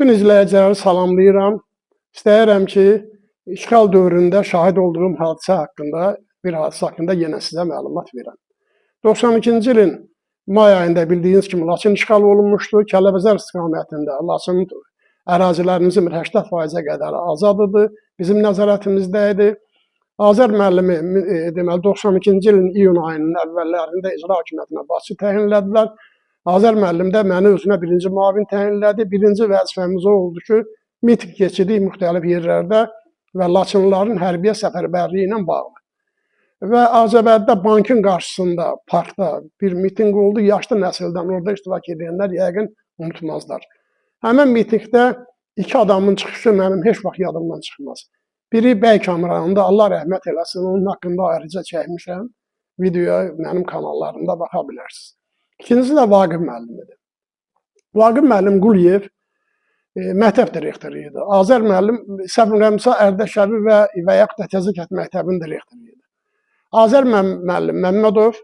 Bütün izləyiciləri salamlayıram. İstəyirəm ki, işğal dövründə şahid olduğum hadisə haqqında, bir hadisə haqqında yenə sizə məlumat verəm. 92-ci ilin may ayında bildiyiniz kimi Laçın işğal olunmuşdu. Kəlbəzər istiqamətində Laçının ərazilərimizin 80%-ə qədər azad idi, bizim nəzarətimizdə idi. Azər müəllimi deməli 92-ci ilin iyun ayının əvvəllərində icra hakimiyyətinə başçı təyinlədilər. Azər müəllim də məni özünə birinci müavin təyinlədi. Birinci vəzifəmiz o oldu ki, mitinq keçirdik müxtəlif yerlərdə və Laçınlıların hərbiyə səfərbərliyi ilə bağlı. Və Ağcabədidə bankın qarşısında, parkda bir mitinq oldu. Yaşlı nəsildən orada iştirak edənlər yəqin unutmazlar. Həmin mitinqdə iki adamın çıxışı mənim heç vaxt yadımdan çıxmaz. Biri Bəy Kamranında, Allah rəhmət eləsin, onun haqqında ayrıca çəkmişəm. Videoya mənim kanallarımda baxa bilərsiniz. İkincisi də Vaqif müəllimidir. Vaqif müəllim Quliyev məktəb direktoru idi. Azər müəllim, səhv eləmirəmsə, Ərdəşəvi və yaxud da Təzəkət məktəbinin direktoru idi. Azər müəllim Məmmədov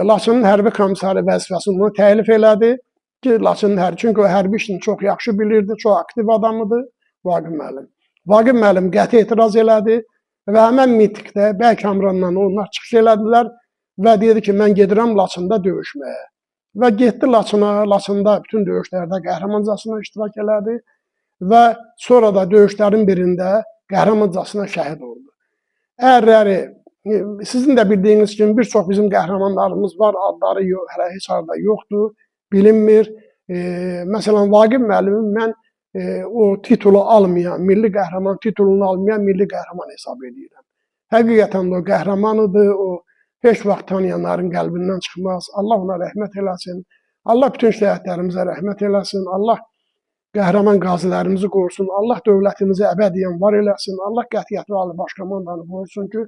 Laçının hərbi komissarı vəzifəsini ona təklif elədi ki, Laçının hərbi, çünki o hərbi işini çox yaxşı bilirdi, çox aktiv adam idi Vaqif müəllim. Vaqif müəllim qəti etiraz elədi və həmən mitinqdə Bəy Kamranla onlar çıxış elədilər və dedi ki, mən gedirəm Laçında döyüşməyə. Və getdi Laçına, Laçında bütün döyüşlərdə qəhrəmancasına iştirak elədi və sonra da döyüşlərin birində qəhrəmancasına şəhid oldu. Ərləri, sizin də bildiyiniz kimi bir çox bizim qəhrəmanlarımız var, adları yox, hələ heç harada yoxdur, bilinmir. Məsələn, Vaqif müəllimi mən o titulu almayan, milli qəhrəman titulunu almayan milli qəhrəman hesab edirəm. Həqiqətən də o qəhrəman idi, o heç vaxt tanıyanların qəlbindən çıxmaz. Allah ona rəhmət eləsin. Allah bütün şəhidlərimizə rəhmət eləsin. Allah qəhrəman qazilərimizi qorusun. Allah dövlətimizi əbədiyyən var eləsin. Allah qətiyyətli Ali Baş Komandanı qorusun ki,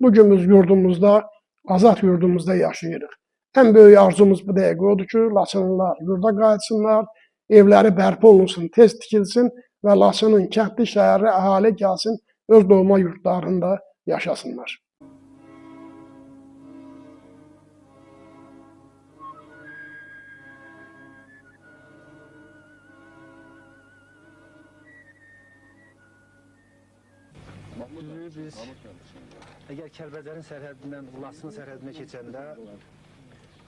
bugün biz yurdumuzda, azad yurdumuzda yaşayırıq. Ən böyük arzumuz bu dəqiqə odur ki, Laçınlılar yurda qayıtsınlar, evləri bərpa olunsun, tez tikilsin və Laçının kəndli, şəhərli əhali gəlsin, öz doğma yurtlarında yaşasınlar. Düzü biz əgər Kəlbəcərin sərhədindən Laçının sərhədinə keçəndə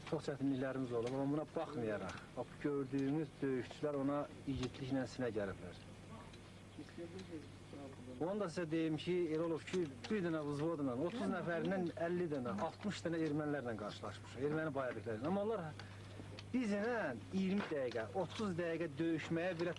çox çətinliklərimiz olub, amma buna baxmayaraq, bax, gördüyümüz döyüşçülər ona igidliklə sinə gəliblər. Onu da sizə deyim ki, elə olub ki, bir dənə vızvodla, 30 nəfərindən 50 dənə, 60 dənə ermənilərlə qarşılaşmışıq, erməni bayadıqlarla. Amma onlar bizlə 20 dəqiqə, 30 dəqiqə döyüşməyə belə